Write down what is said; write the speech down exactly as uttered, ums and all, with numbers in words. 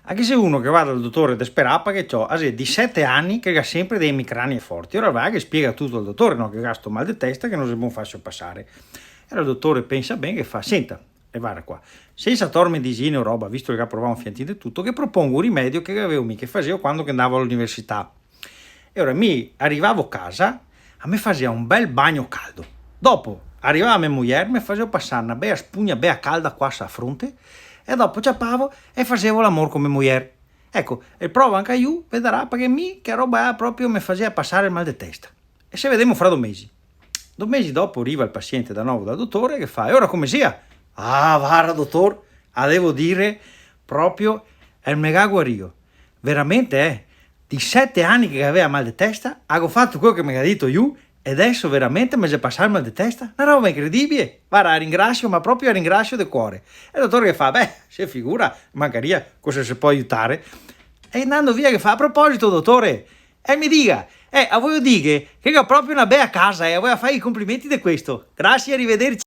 Anche se uno che va dal dotore desperà, parché ciò, a xe disete ani che ga sempre dee emicranie forti. Ora va che spiega tuto al dotore, no? Che ga sto mal de testa che no xe bon farselo pasare. E el dotore pensa ben, che fa: "Senta, e varda qua, sensa tor medisine o roba, visto che ga provà un fiantin de tuto, che propongo un rimedio che gavevo mi, che fasevo quando che ndavo a l'università." E ora mi arivavo casa, a me fasea un bel bagno caldo. Dopo, arivava me mujer, me fasea pasar na bea spugna bea calda qua sa fronte, e dopo ciapavo e fasevo l'amor co me mujer. Eco, e prova anca lu, vedarà, parché mi che roba là proprio me fasea pasar el mal de testa. E se vedemo fra do mesi. Do mesi dopo riva el pasiente da novo dal dotore, che fa: "E ora come sia?" "Ah, varda, dotor, a devo dir, proprio, el me ga guarìo. Veramente, eh, disete ani che gavea mal de testa, go fato queo che me ga dito lu, e deso veramente me xe pasà el mal de testa. Na roba incredibile. Varda, a ringrasio, ma proprio a ringrasio de cuore." E el dotore che fa: "Beh, se figura, mancaria, cosa se pol aiutar?" E ndando via che fa: "A proposito, dotore, e me diga, eh, a voio dirghe che go proprio na bea casa, e a voio far i complimenti de questo. Grasie, arivederci."